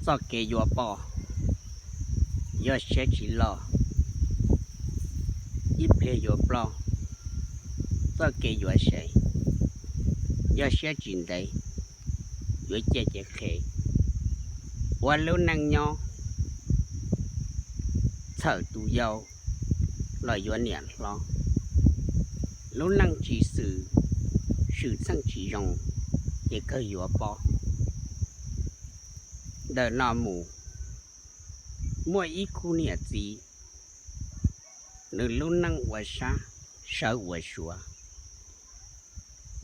Txoj kev yuav poj, yog siab tsis loj, ib pliag yuav ploj. Txoj kev yuav sev, yog siab tsis ntev, yuav ciaj ces qhev. Ua lub neej nyob, txhawm tus yau los yuav niam hlob. Lub neej tsis xwm, xwm txheej tsis zoo, ces kawg yuav poj. Ntawm no mus, muaj ib khub niam txiv, nws lub neej ua sab, sawv ua suav.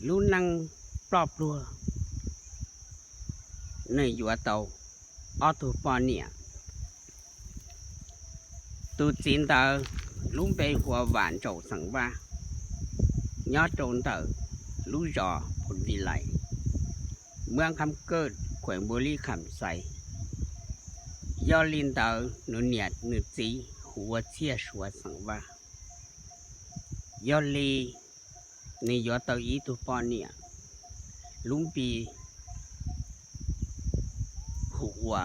Lub neej ploj pluag, nws yuav tau ob tug poj niam. Tus txiv ntawd lub npe hu ua Vam Ntsaum xeem Vaj, nyob rau ntawm lub zos Phoos Vis Lais, muab Kham Kaj, khuem Npus Lis Kham Xais. Yog li ntawd nws niam nws txiv hu ua Txhiaj Suav xeem Vaj. Yog li nws yuav tau ib tug poj niam, lub npe hu ua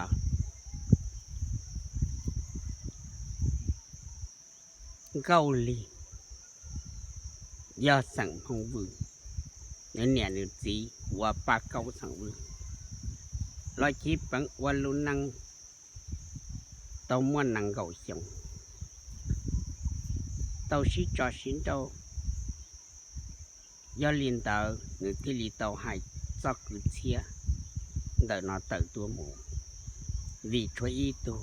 Nkauj Lig, yog xeem Hmoob Vwj. Nws niam nws txiv hu ua Paj Kaub xeem Vwj. Los chiv peev ua lub neej tau muaj nees nkaum xyoo, tau sib tso sib nrauj. Yog li ntawd nws thiaj li tau hais txoj kwv txhiaj ntawm no tawm tuaj mus, vim tshuav ib tug,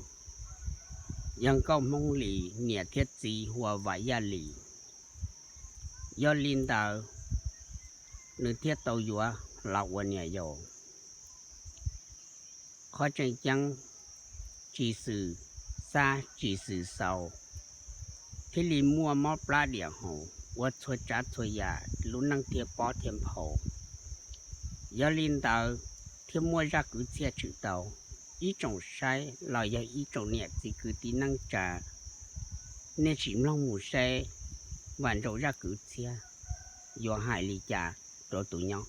yog nkauj Hmoob Lis, niam thiab txiv hu ua Vam Yaj Lis. Yog li ntawd nws thiaj tau yuav los ua niam yau. Qhov tseem ceeb, tsis xwm xab tsis xwm xaus, thiaj li muaj mob plab diam haus, ua txhua tsav txhua yam, lub neej thiaj pob thiaj nphau. Yog li ntawd thiaj muaj zaj kwv txhiaj tshwm tau. Ib tsoom saib los yog ib tsoom niam txiv kwv tij neej tsa, nej sim mloog mus seb Vam Ntsaum zaj kwv txhiaj yuav hais li cas rau tus nyob.